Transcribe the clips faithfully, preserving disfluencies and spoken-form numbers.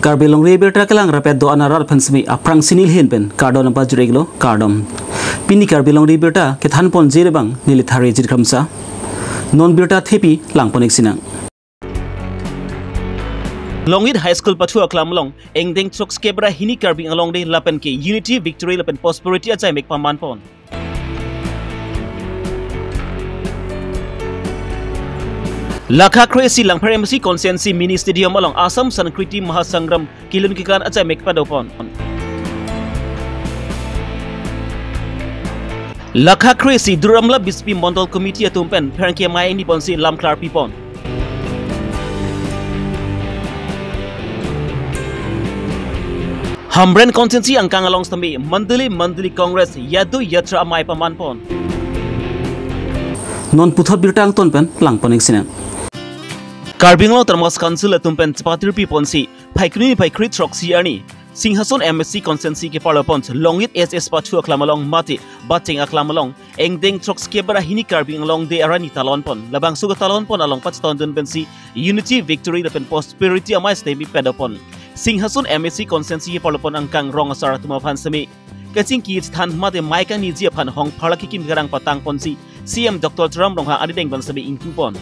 Karbi Longri Abirta kelang rapet do-an arat aphan semi aphrangsi neli ahin pen kardom nangpajir-iklo, kardom. Pini Karbi Longri Abirta kethanponji abang neli Thari Jirkhamsa. Non birta thepi langpon-ik sinang. Longit High School pathu aklam along, engdeng throksi kep ra hini Karbi Anglong Day lapen ke Unity, Victory lapen Prosperity achaimek pamanpon. Lakha kre-isi Langpher M A C constituency mini stadium along Assam Sanskriti Mahasangram kelun kekan achaimek padopon. Lakha kre-isi Duar Amla B J P Mondol Committee atum pen pherangke amei ingniponsi lam klarpipon. Hamren constituency angkang along sitame Mandali Mandali Congress Yadu Yatra amei pamanpon. Non puthot birta angton pen langpon-ik sinang. Karbi Anglong Autonomous Council atum pen chepatirpiponsi Phaikunini Phaikri throksi arni Singhason M A C constituency keparlopon Longit S S pathu aklam along mate Bacheng aklam along engdeng throksi kep ra hini Karbi Anglong Day arani talonpon. Labangso ketalonpon along pachetondun pensi Unity, Victory lapen Prosperity amei sitame padopon. Singhason M A C constituency keparlopon angkang rong asar atum aphan semi kachingki chethan mate mei kangniji aphan hong pharla kekim kerang patangponsi C M Doctor Tuliram Ronghang arideng pen semi ingpupon.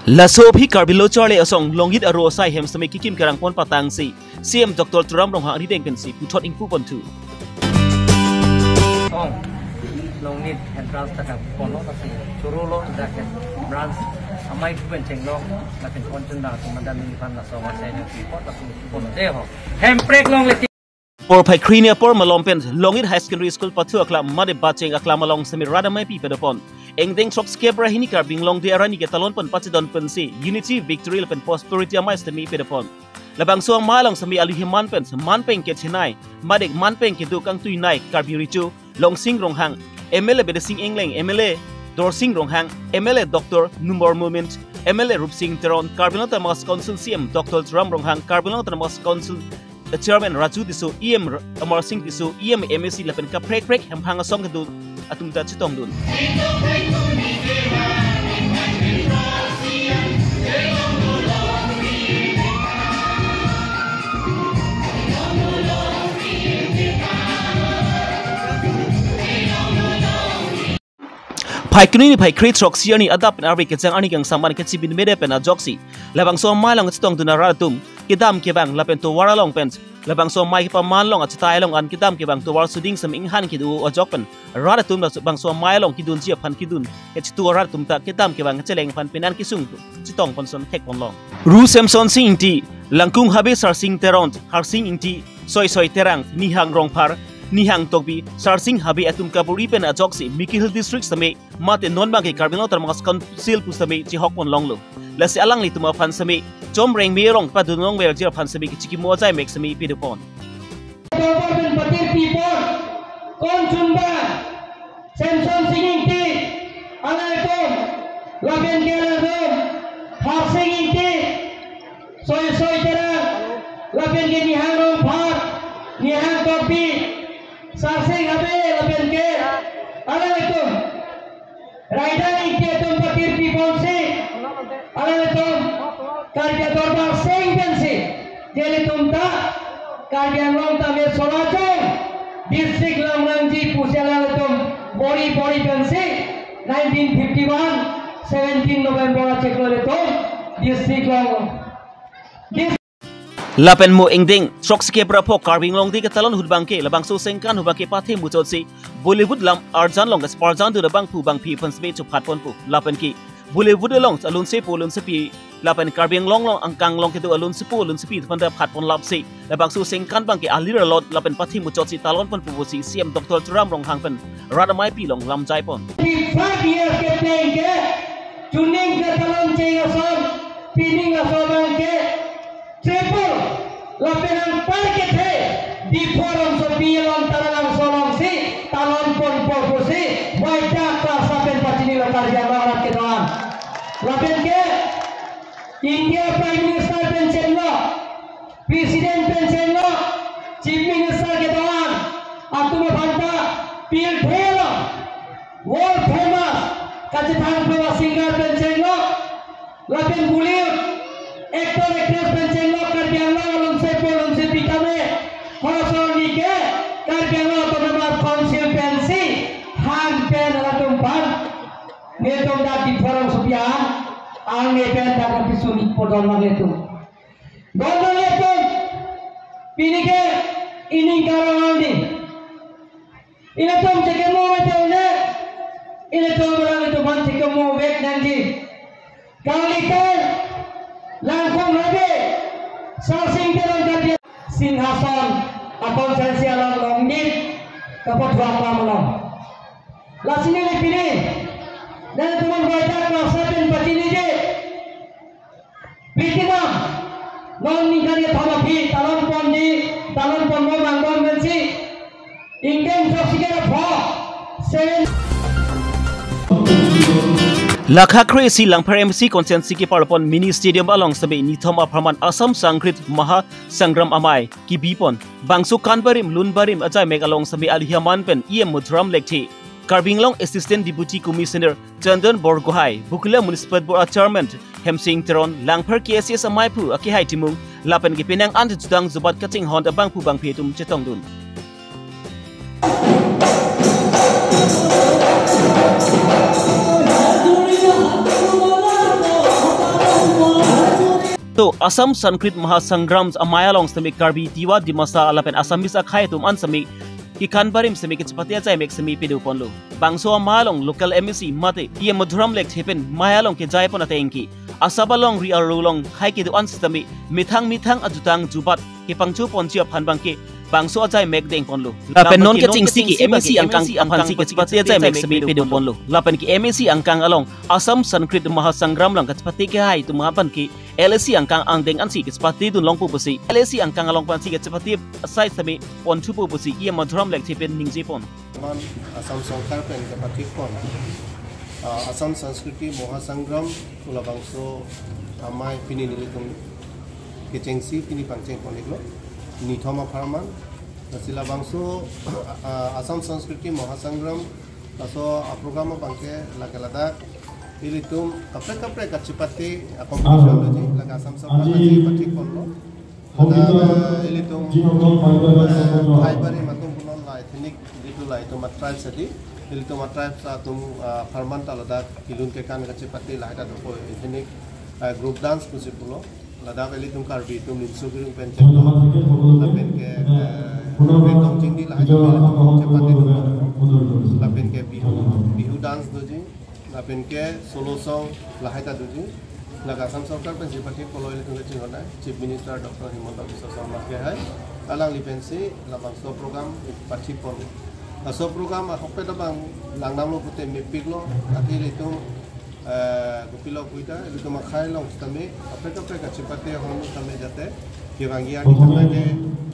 Laso aphi Karbi Lo Charli Asong Longit aro asai hem semi kekim kerangpon patangsi C M Doctor Tuliram Ronghang arideng pensi puthot ingpuponthu. Ong, Longit entrance ta kangponlo, lasi chorolo, dak ke branch amei pen chenglo, lapen konchun da tumada neli aphan laso amei sai nangpipon, laso pon de ho. Hemprek longle. Apor Phaikunini apor malom pen Longit High Secondary School pathu aklam mate Bacheng aklam along semi rat amei pi padopon. Engdeng throksi kep ra hini Karbi Anglong Day arani ketalonpon pachetondun pensi Unity, Victory lapen Prosperity amei sitame padopon. Labangso amei along semi alu heman pen manpeng kechenei mate manpeng kedo kangtuinei Karbi Recho Longsing Ronghang, M L A Bidya Sing Engleng, M L A Dorsing Ronghang, M L A Doctor Numbur Momin, M L A Rupsing Teron, Karbi Anglong Autonomous Council C M Doctor Tuliram Ronghang, Karbi Anglong Autonomous Council Chairman Raju Tisso, E M R-, Amarsing Tisso, E M M A C lapen kaprek prek hemphang asong kedo atum ta chetongdun. Phaikunini Phaikri throksi arni adap pen arve kejang arni kangsam an kachibin mede pen ajoksi labangso amei along chetongdun arat atum kedam kevang lapen tovar along pen labangso amei kepaman along achetai along an kedam kevang tovar suding semi inghan kedo ajok pen rat atum labangso amei along kedunji aphan kedun kechitu arat atum ta kedam kevang kecheleng aphan penan kesung chetongpon ason thekponlong. Ru Semson Sing Ingti, Langkung Habe Sarsing Teron, Harsing Ingti, Soisoi Terang, Nihang Rongphar, Nihang Tokbi, Sarsing Habe atum kabor-i pen ajoksi Mikir Hill District semi mate non bangke Karbi Anglong Autonomous Council pu semi chihokpon longlo. Lasi alanglitum aphan semi chomreng merong padun longverji aphan semi kechikimo achaimek semi pidopon. Tovar pen patirpipon, konchun ba, Semson Sing Ingti, alangtum, lapen ke alangtum, Harsing Ingti, Soisoi Terang, lapen ke Nihang Rongphar, Nihang Tokbi, Sarsing Habe, lapen ke alangtum, Raidang Ingti atum patirpiponsi, alangtum, Karbi Dorbar Sing pensi, nelitum ta, Karbi Anglong tame Solachong district lam nangji pusi alangtum bor-i bor-i pensi nineteen fifty-one seventeen November achiklo ilitum district long dis- Lapen mo engdeng throksi kep ra pho Karbi Anglong Day ketalon ahut bangke labangso sengkan ahut bangke pathe muchotsi Bollywood lam arjan long gas parjan do labang phu bang phi aphan semi chuphatponpo lapen ke Bollywood along alun sepo alun sepi lapen Karbi Anglong along angkang along kedo alun sepo alun sepi aphan ta phatpon lapsi labangso sengkan bangke alir alot lapen pathe muchotsi talonponpo pusi C M Doctor Tuliram Ronghang pen rat amei pi along lamjaipon. Fifty-five years ke pleng ke chuning ke talon cheng ason pining ason bangke triple lapen anpar kethe Diphu rongsopi along Taralangso alongsi talonponpo pusi baita klas lapen pachinilo Karbi Anglong arat kedo-an. Lapen ke India Prime Minister pen chenglo, President pen chenglo, Chief Minister kedo-an atum aphan ta pirthe along world famous Kachethang pro singer pen chenglok, lapen Bollywood actor actress pen chenglok Karbi Anglong along sepo along sepi tame, halaso arni ke Karbi Anglong Autonomous Council pensi hang pen latum aphan netum dak Diphu rongsopi an, ang ne pen dak pisun podon mang netum. Bondon netum, pini ke ining karong ang di. Ilitum chekemo mete une, ilitum orang ilitum aphan chekemo vek nangji. Kalitai, Langkung Habe, Sarsing Teron Kadia, Singhason, akon sensi alam longnit, kapot huam pamano. Lasi neli pini, nelitum aphan baita klasa pen pachiniji. Pritima, non ningkan kethom aphi talon ponji, talon ponbom angbong pensi, ingkeng throksi kre pho, seven. Lakha kre-isi Langpher M A C constituency keparlopon mini stadium along sitame nithom apharman Assam Sangskrit Mahasangram Amei kebipon. Bangso kanbarim lunbarim ajaimek along sitame alihaman pen E M Madhuram Lekthe, Karbi Anglong Assistant Deputy Commissioner Chandan Borgohai, Bokila Municipal Board Chairman Hemsing Teron, Langpher K S S amaiphu akehai Timung, lapen kepenang an jutang jubat kachinghon abangphu bangphi atum chetongdun. To Assam Sangskrit Mahasangram Amei along sitame Karbi, Tiwa, Dimasa lapen Assamese akhei atum an sitame kekan barim sitame kachepate ajaimek sitame pado ponlo. Bangso amei along local M A C mate E M Madhuram Lekthe pen mei along kejaipon ateng ke asap along ri arlo along khei kedo an sitame methang methang ajutang jubat kepangcho ponji aphan abangke bangso ajaimek deng ponlo. Lapen non kechengsi ke M A C angkang aphansi kachepate ajaimek sitame pado ponlo. Lapen ke M A C angkang along Assam Sangskrit Mahasangram along kachepate kehai atum aphan ke L A C angkang angdeng ansi kachepate dun longpo pusi, L A C angkang along aphansi kachepate asai sitame ponthupo pusi E M Madhuram Lekthe pen ningjepon. Apharman Assam Sorkar pen kepathikpon, ah, Assam Sanskriti Mahasangram pu labangso amei pini nelitum kechengsi pini pangcheng pon-iklo. Nithom apharman, lasi labangso, ah, Assam Sanskriti Mahasangram laso a-program abangke lake ladak ilitum kaprek kaprek kachepate a-competition doji, lake Assam Sorkar aji pathikponlo. Ladak, eh, ilitum, eh, khei barim atum punon la ethnic jitu la itum a-tribes adi, ilitum a-tribes atum, ah, apharman ta ladak kelun kekan kachepate lahai ta dopo ethnic, eh, group dance pusi pulo. Ladak ilitum Karbi atum Nimso Gurung pen chenglo. Lapen ke, eh, Karbi Tongching di lahai ta ilitum chepate do. Lapen ke Bihu, Bihu dance doji. Lapen ke solo song lahai ta doji. Lake Assam Sorkar pensi pathikponlo ilitum kachinghon ai Chief Minister Doctor Himanta Biswa Sarma kehai. Alangli pensi labangso program pathikpon. Laso program ahokpet abang langdamlo pute mepiklo. Athe ilitum, eh, kopilo pu ta, ilitum akhei along sitame kaprek kaprek kachepate ahormu sitame jate kevangji arni tangte ke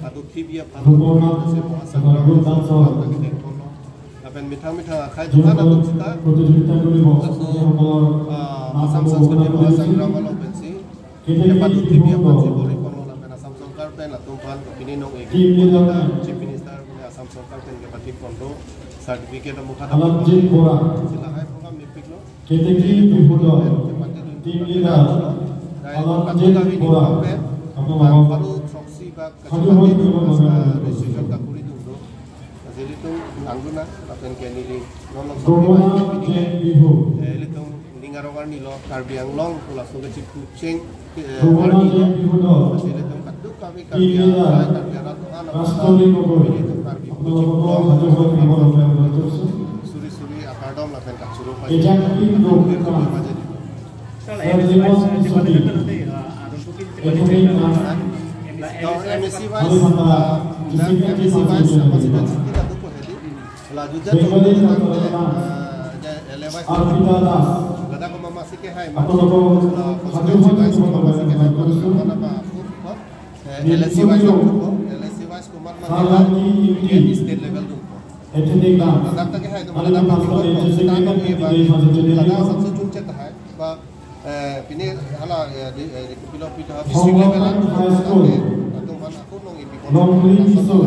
adu thip aphan, jase Mahasangram laso program ta kedengponlo. Lapen methang methang akhei do-an atum sita laso, ah, Assam Sanskriti Mahasangram along pensi kepado thip aphansi bor-iponlo. Lapen Assam Sorkar pen latum aphan pini nong egi Chief Minister pen Assam Sorkar pen kepathikpon do, certificate amukha ta si lahai program mepiklo. Keteki Bihu dol, team leader, Alamjit Bora, apnalok aphan hadi hadi registration ta kuri dun do. Jelitum nangduna, lapen ke neli non along Gomona Jain Bihu. Eh, ilitum ning arong arnilo, Karbi Anglong pu laso kachiphucheng, eh, Gomona arnilo. Jain Bihu dol, jelitum kadokave team Karbi leader, Anglong, Karbi arat do-an, Rastri Gogoi, jelitum Karbi apnalok aphan hadi hadi registration. Suri suri akardom lapen kachoro pajir. Ejang pin do kami. Ethnic dance. Gaon M A C wise, ah, M A C wise, apa sih, dan sih kita tuh kok jadi. Laju jatuh Bengali dance, ah, L A wise. Arpita Das. Gada ko mama sih ke hai, apnalok aphan hadi hadi registration. Mana apa? Eh, L A C wise, L A C wise, kumat mana? State level tuh. Ethnic dance. Ladak ta ke hai, to ladak ta ke hai, to ladak sabse chungchek hai. Ba, eh, pini hala, eh, di, eh, di kopilo pu ta district level an, High School, atum aphan ako nong ipi kon. Longri Tisso.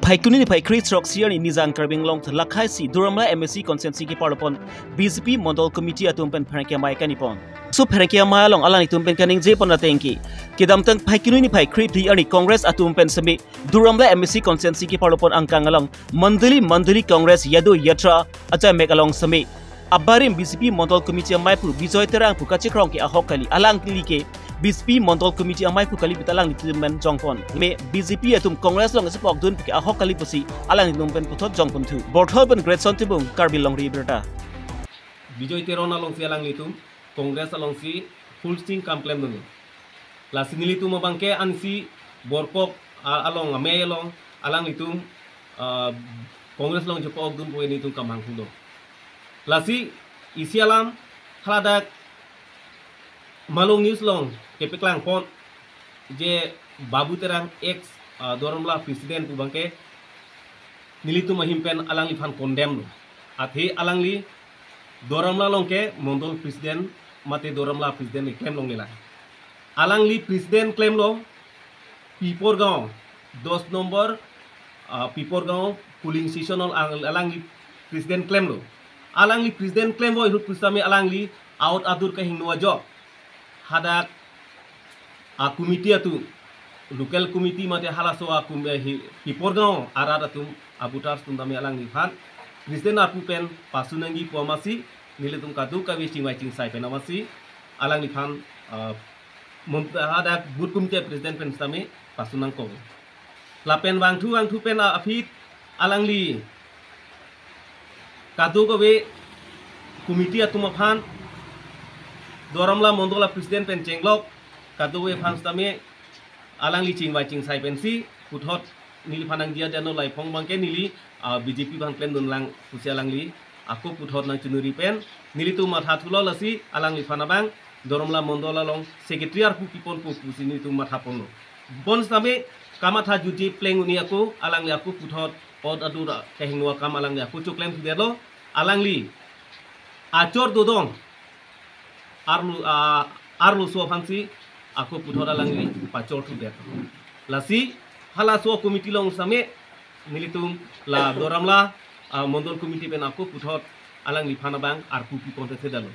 Phaikuni niphai kre-sroksi arni Nijang Karbi Anglong thalakhai si Duar Amla M A C constituency keparlopon B J P Mondol Committee atum pen pherangke amei kanipon. So pherangke amei along alanglitum pen kaningjepon atengke, kedamtang Phaikuni niphai kre-phli arni Congress atum pen seme Duar Amla M A C constituency keparlopon angkang along Mandali Mandali Congress Yadu Yatra achamek along seme abarim B J P Mondol Committee amei pu Bijoy Terang pu kachekrong ke ahok kali, alangli ke B J P Mondol Committee amei pu kali, bita alanglitum pen jongpon. Me B J P atum Congress along isi pokdun ke ahok kali pusi alanglitum pen puthot jongponthu. Borthol pen Greatson Timung, Karbi Longri Abirta. Bijoy Teron alongsi alanglitum Congress alongsi full swing kam klemdun. Lasi nelitum abangke ansi Borkok, ah, along amei along alanglitum, ah, Congress along chepa-okdun pu nelitum kamanghu do. Lasi isi alam haladak Malong News along kepaklangpon je Babu Terang ex, ah, Duar Amla president pu abangke nelitum ahin pen alangliphan condemn lo. Athe alangli Duar Amla along ke Mondol president mate Duar Amla president keklem longle lang. Alangli president klemlo Piporgaon, dos number, ah, Piporgaon polling station along alangli president klemlo. Alangli president klemlo ahut pusitame alangli aot adur kehingno ajok hadak a committee atum, local committee mate halaso a com-, eh, hi-, Piporgaon arat atum a voters atum tame alangliphan president arpu pen pasu nangji pu amatsi nelitum kadokave chingvai chingsai pen amatsi alangliphan, ah, mon-, hadak booth committee president pen sitame pasu nangkok. Lapen vangthu vangthu pen a-, aphi alangli kadokave committee atum aphan Duar Amla Mondol a president pen chenglok, kadokave aphan sitame alangli chingvai chingsai pensi puthot neliphan nangji aden lo, laipong abangke neli, ah, B J P abang klemdun lang pusi alangli ako puthot nangchinuri pen nelitum mathathulo. Lasi alangliphan abang Duar Amla Mondol along secretary arpu piponpo pusi nelitum mathaponlo. Bonsitame kamatha jutji pleng un-e ako alangli ako puthot aot adur kehingno akam alangli ako choklemthudetlo. Alangli achor dodong arlo, ah, arloso aphansi ako puthot alangli pachorthudet. Lasi halaso committee along sitame nelitum la Duar Amla, ah, Mondol Committee pen ako puthot alangliphan abang arpu piponte thedetlo.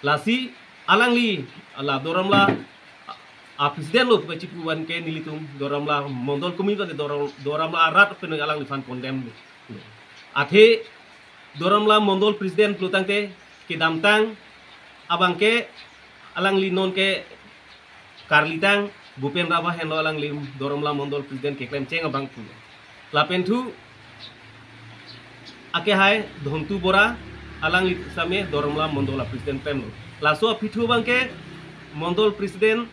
Lasi alangli la Duar Amla, ah, president lo pu kachipu abangke nelitum Duar Amla Mondol Committee pen Duar, Duar Amla arat pen alangliphan condemn lo. Athe Duar Amla Mondol president pulotangte kedamtang abangke alangli nonke karlitang Bhupen Rabha henlo alangli Duar Amla Mondol president keklemcheng abang pulo. Lapen thu akehai Dhontu Bora alangli sitame Duar Amla Mondol a president klemlo. Laso aphi thu abangke Mondol president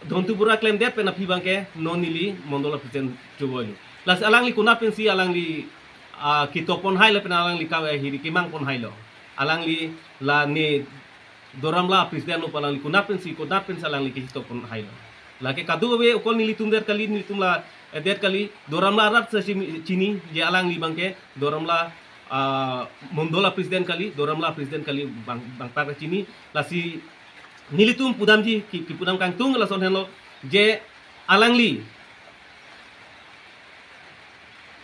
Dhontu Bora klemdet pen aphi abangke non neli Mondol a president chovoilo. Lasi alangli konat pensi alangli, ah, ketokpon hai lapen alangli ka, eh, hiri kemangpon hailo. Alangli la ne Duar Amla president lo pu alangli konat pensi, konat pensi alangli ketokpon hailo. Lake kadokave okol nelitum det kali, nelitum la, eh, det kali, Duar Amla arat si chini, je alangli abangke Duar Amla, ah, Mondol a president kali, Duar Amla president kali bang, bangpak chini. Lasi nelitum pudamji, ki, kipudam kangtung lason henlo, je alangli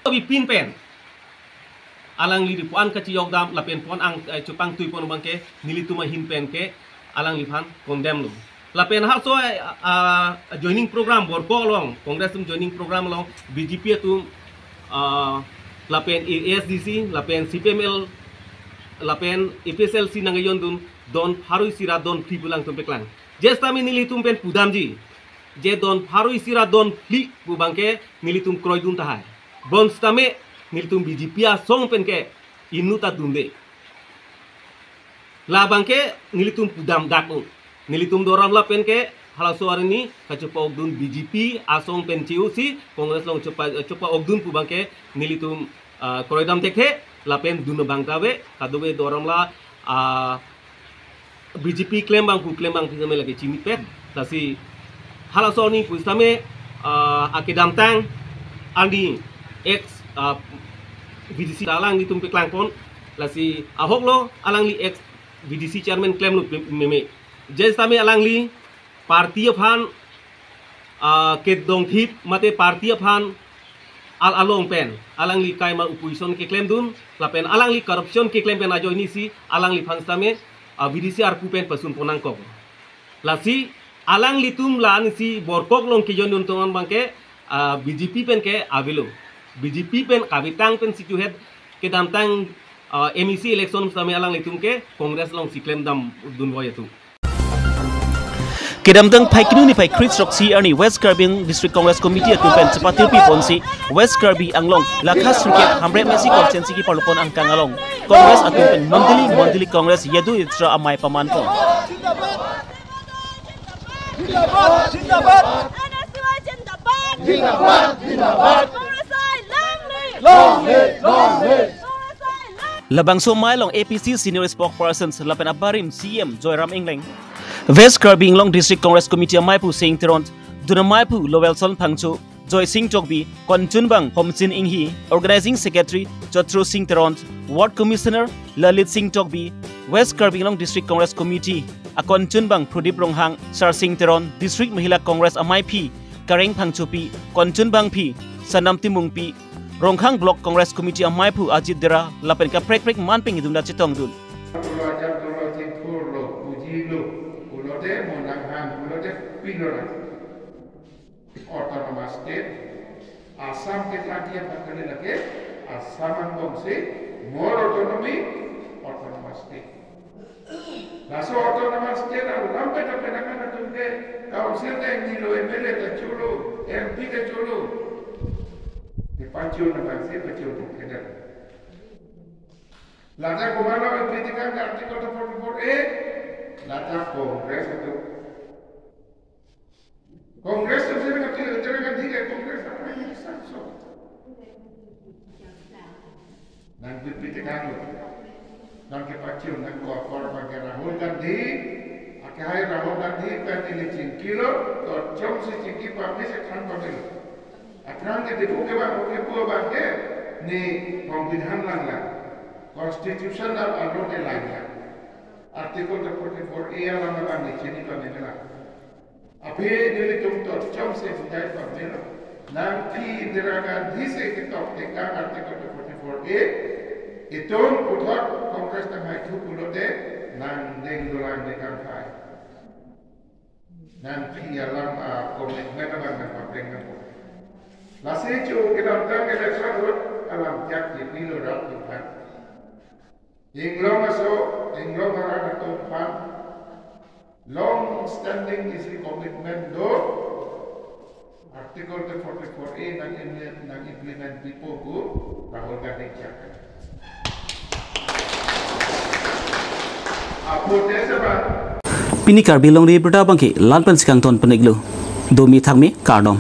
bipin pen alangli di puan kachiyok dam lapen puan ang, eh, chepangtui pon abangke nelitum ahin penke alangliphan condemn lo. Lapen halaso, eh, ah, joining program Borkok along, Congress atum joining program along B J P atum, ah, lapen A S D C, lapen C P M L, lapen A P H L C nangkejondun don pharo isi ra don phli pu alangtum paklang. Je sitame nelitum pen pudamji, je don pharo isi ra don phli pu abangke nelitum kroidun tahai. Bonsitame nelitum B J P asong penke inut ta dunde. Labangke nelitum pudam dak un. Nelitum Duar Amla penke halaso arni kachepa-okdun B J P asong pen che-osi Congress along chepa, chepa-okdun pu abangke nelitum, ah, kroidam thekthe lapen dun abang ta ave, kadokave Duar Amla, ah, B J P klem abang pu klem abang pu sitame lake chinipet. Lasi halaso arni pusitame, ah, akedamtang arni ex, ah, V D C alanglitum paklangpon. Lasi ahok lo alangli ex V D C chairman klemlo meme. Je sitame alangli party aphan, ah, kedongthip mate party aphan al along pen alangli kaima opposition keklemdun lapen alangli corruption keklem pen ajoine si alangliphan sitame, ah, V D C arpu pen pasun pon nangkok. Lasi alanglitum la-an si borkok along kejoindun tong-an abangke, ah, B J P pen ke avelo. B J P pen kavitang pen si chuhet kedamtang, ah, M A C election sitame alanglitum ke Congress along si klemdamdunvoi atum. Kedamtang Phaikunu niphai kre-throksi arni West Karbi Anglong District Congress Committee atum pen chepatirpi ponsi West Karbi Anglong Lakha Circuit Hamren M A C constituency keparlopon angkang along Congress atum pen Mondoli Mondoli Congress Yadu Yatra amei pamanpon. Zindabad, zindabad. N S Y zindabad. Zindabad, zindabad. Congress ai lang ni. Long live, long live. Labangso amei along A P C senior spokespersons lapen abarim C E M Joyram Engleng, West Karbi Anglong District Congress Committee ameiphu Sing Teron, dun ameiphu Lowelson Phangcho, Joysing Tokbi, konchunbang Homsin Inghi, Organizing Secretary Chotro Sing Teron, Ward Commissioner Lalit Sing Tokbi, West Karbi Anglong District Congress Committee akonchunbang Pradip Ronghang, Sarsing Teron, District Mahila Congress ameiphi Kareng Phangchopi, konchunbangpi Sanam Timungpi, Rongkhang Block Congress Committee ameiphu Ajit Dera lapen kaprek prek manpeng idum ta chetongdun. Pulo ajat dolo, chingthurlo, pujilo, pulote monang han, pulote pinoran. Autonomous State, Assam ke thak dia pakali lake, Assam angbong si, more autonomy, Autonomous State. Laso Autonomous State alam pen penang atum ke council ta nilo, M L A ta cholo, M P ta cholo. Di pachun na bangsi pachun tu kena. Lata kumana P T K article forty-four A, lata Congress itu. Congress itu sini ngerti, Indira Gandhi ke Congress apa ini sanso. Nang bibit nang lo. Nang kepachun nang ko apor abangke Rahul Gandhi. Akhai Rahul Gandhi pen ili chingkilo, kechom si chingki pame si than pamelo. Aphrang ke dipu ke bang, ke pu abangke ni pembinhan lang lang. Constitution al alone lang lang. Article forty-four A alam abang ni chini pamelo. Aphi nelitum kechom si budai pamelo. Nangphi Indira Gandhi si ketok tekang article forty-four A. Itum puthot Congress tangkai thu pulote nangdeng dolang dekang phai. Nangphi alam a commitment abang nangpapleng nangpo. Lasi chu kedamtang election ahut alam jak di pilo rap tuhan. Inglong aso, inglong arat atum aphan long standing isi commitment do. Article forty-four A nang im-, nang implement pipo pu Rahul Gandhi chak. Apo te seba. Pini Karbi Longri Abirta abangke la-an pensi kangton pon-iklo. Domi thakmi kardom.